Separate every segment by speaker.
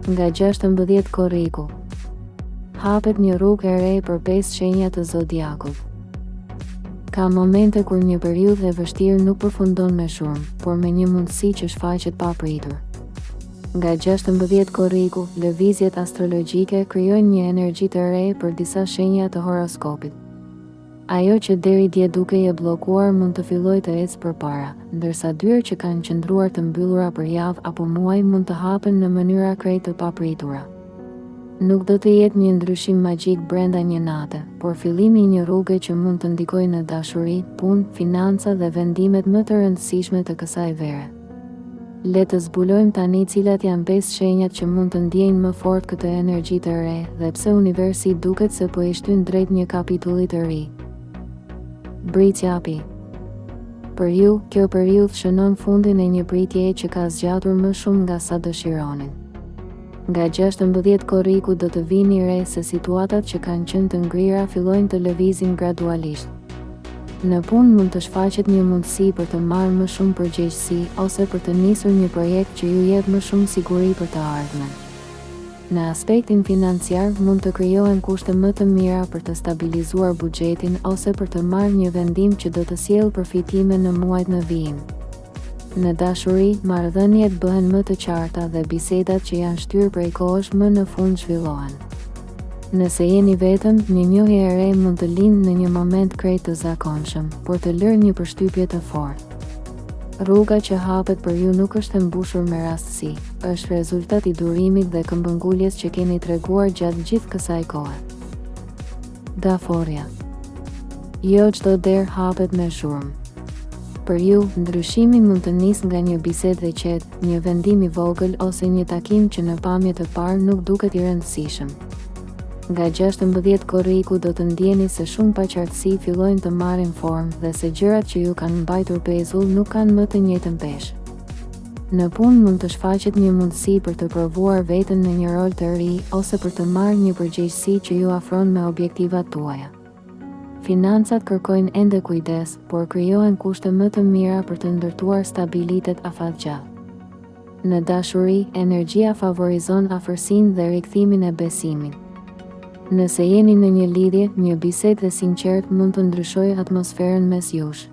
Speaker 1: Nga 16 korriku, hapet një rrugë e re për pesë shenja të zodiakut. Ka momente kur një periudhë e vështirë nuk përfundon me zhurmë, por me një mundësi që shfaqet papritur. Nga 16 korriku, lëvizjet astrologjike krijojnë një energji të re për disa shenja të horoskopit. Ajo që deri dje dukej e bllokuar mund të fillojë të ecë përpara, ndërsa dyer që kanë qëndruar të mbyllura për javë apo muaj mund të hapen në mënyra krejt të papritura. Nuk do të jetë një ndryshim magjik brenda një nate, por fillimi i një rruge që mund të ndikojë në dashuri, punë, financa dhe vendimet më të rëndësishme të kësaj vere. Le të zbulojmë tani cilat janë pesë shenjat që mund të ndjejnë më fort këtë energji të re dhe pse universi duket se po i shtyn drejt një kapitulli të ri. Bricjapi. Për ju, kjo periudhë shënon fundin e një pritjeje që ka zgjatur më shumë nga sa dëshironin. Nga 16 korriku do të vini re se situatat që kanë qenë të ngrira fillojnë të lëvizin gradualisht. Në punë mund të shfaqet një mundësi për të marrë më shumë përgjegjësi ose për të nisur një projekt që ju jep më shumë siguri për të ardhmen. Në aspektin financiar, mund të krijohen kushte më të mira për të stabilizuar buxhetin ose për të marrë një vendim që do të sjellë përfitime në muajt në vijim. Në dashuri, marrëdhëniet bëhen më të qarta dhe bisedat që janë shtyrë prej kohësh më në fund zhvillohen. Nëse jeni vetëm, një njohje e re mund të lindë në një moment krejt të zakonshëm, por të lërë një përshtypje të fortë. Rruga që hapet për ju nuk është e mbushur me rastësi, është rezultat i durimit dhe këmbënguljes që keni treguar gjatë gjithë kësaj kohe. Gaforrja. Jo çdo derë hapet me zhurmë. Për ju, ndryshimi mund të nisë nga një bisedë e qetë, një vendim i vogël ose një takim që në pamje të parë nuk duket i rëndësishëm. Nga 16 korriku do të ndjeni se shumë paqartësi fillojnë të marrin formë dhe se gjërat që ju kanë mbajtur pezull nuk kanë më të njëjtën peshë. Në punë mund të shfaqet një mundësi për të provuar veten në një rol të ri ose për të marrë një përgjegjësi që ju afron me objektivat tuaja. Financat kërkojnë ende kujdes, por krijohen kushte më të mira për të ndërtuar stabilitet afatgjatë. Në dashuri, energjia favorizon afërsinë dhe rikthimin e besimit. Nëse jeni në një lidhje, një bisedë e sinqertë mund të ndryshojë atmosferën mes jush.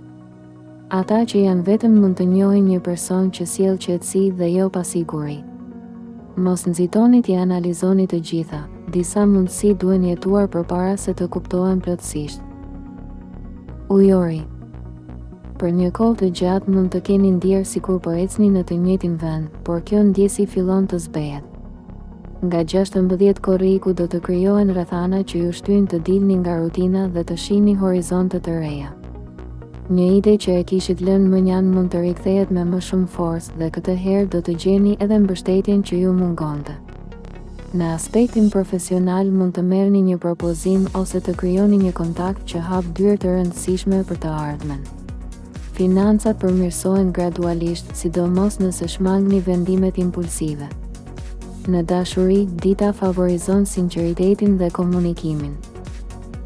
Speaker 1: Ata që janë vetëm mund të njohin një person që sjell qetësi dhe jo pasiguri. Mos nxitoni t'i analizoni të gjitha, disa mundësi duhen jetuar përpara se të kuptohen plotësisht. Ujori. Për një kohë të gjatë mund të keni ndier sikur po ecni në të njëjtin vend, por kjo ndjesi fillon të zbehet. Nga 16 korriku do të krijohen rrethana që ju shtyjnë të dilni nga rutina dhe të shihni horizonte të reja. Një ide që e kishit lënë mënjanë mund të rikthehet me më shumë forcë dhe këtë herë do të gjeni edhe mbështetjen që ju mungonte. Në aspektin profesional mund të merrni një propozim ose të krijoni një kontakt që hap dyer të rëndësishme për të ardhmen. Financat përmirësohen gradualisht, sidomos nëse shmangni vendimet impulsive. Në dashuri, dita favorizon sinqeritetin dhe komunikimin.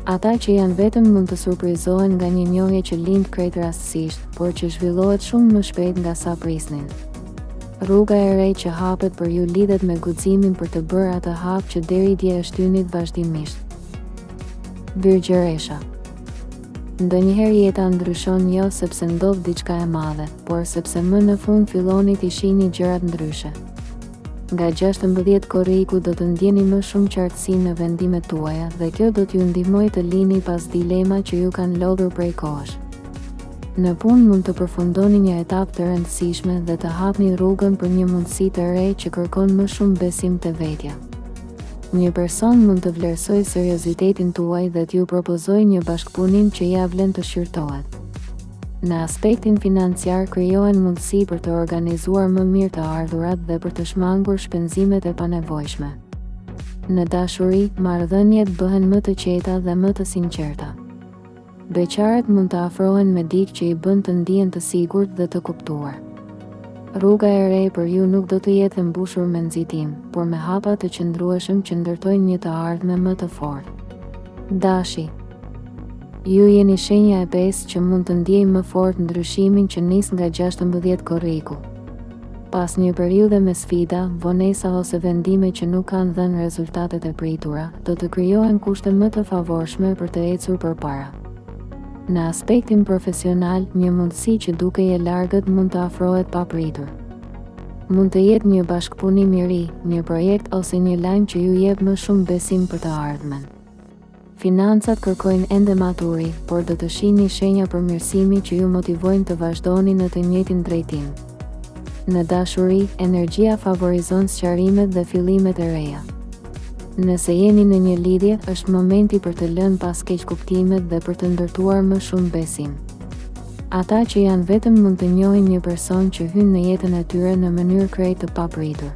Speaker 1: Ata që janë vetëm mund të surprizohen nga një njohje që lind krejt rastësisht, por që zhvillohet shumë më shpejt nga sa prisnin. Rruga e re që hapet për ju lidhet me guximin për të bërë atë hap që deri dje e shtynit vazhdimisht. Virgjëresha. Ndonjëherë jeta ndryshon jo sepse ndodh diçka e madhe, por sepse më në fund filloni t'i shihni gjërat ndryshe. Nga 16 korriku do të ndjeni më shumë qartësi në vendimet tuaja dhe kjo do t'ju ndihmojë të lini pas dilema që ju kanë lodhur prej kohësh. Në punë mund të përfundoni një etapë të rëndësishme dhe të hapni rrugën për një mundësi të re që kërkon më shumë besim te vetja. Një person mund të vlerësojë seriozitetin tuaj dhe t'ju propozojë një bashkëpunim që ia vlen të shqyrtohet. Në aspektin financiar krijohen mundësi për të organizuar më mirë të ardhurat dhe për të shmangur shpenzimet e panevojshme. Në dashuri, marrëdhëniet bëhen më të qeta dhe më të sinqerta. Beqarët mund të afrohen me dikë që i bën të ndihen të sigurt dhe të kuptuar. Rruga e re për ju nuk do të jetë e mbushur me nxitim, por me hapa të qëndrueshëm që ndërtojnë një të ardhme më të fortë. Dashi. Ju jeni shenja e pestë që mund të ndjejë më fort ndryshimin që nis nga 16 korriku. Pas një periudhe me sfida, vonesa ose vendime që nuk kanë dhënë rezultatet e pritura, do të krijohen kushte më të favorshme për të ecur përpara. Në aspektin profesional, një mundësi që dukej e largët mund të afrohet papritur. Mund të jetë një bashkëpunim i ri, një projekt ose një lajm që ju jep më shumë besim për të ardhmen. Financat kërkojnë ende maturi, por do të shihni shenja përmirësimi që ju motivojnë të vazhdoni në të njëjtin drejtim. Në dashuri, energjia favorizon sqarimet dhe fillimet e reja. Nëse jeni në një lidhje, është momenti për të lënë pas keqkuptimet dhe për të ndërtuar më shumë besim. Ata që janë vetëm mund të njohin një person që hyn në jetën e tyre në mënyrë krejt të papritur.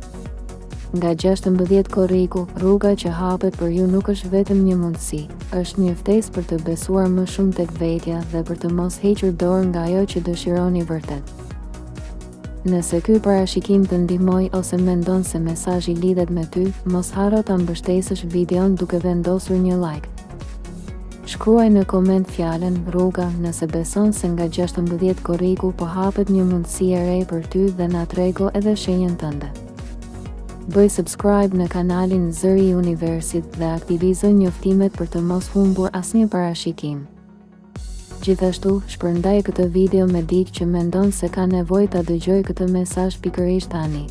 Speaker 1: Nga 16 korriku, rruga që hapet për ju nuk është vetëm një mundësi, është një ftesë për të besuar më shumë tek vetja dhe për të mos hequr dorë nga ajo që dëshironi vërtet. Nëse ky parashikim të ndihmoi ose mendon se mesazhi lidhet me ty, mos harro ta mbështesësh videon duke vendosur një like. Shkruaj në koment fjalën rruga nëse beson se nga 16 korriku po hapet një mundësi e re për ty dhe na trego edhe shenjën tënde. Bëj subscribe në kanalin Zëri i Universit dhe aktivizo njoftimet për të mos humbur asnjë parashikim. Gjithashtu, shpërndaj këtë video me dikë që mendon se ka nevojë ta dëgjojë këtë mesazh pikërisht tani.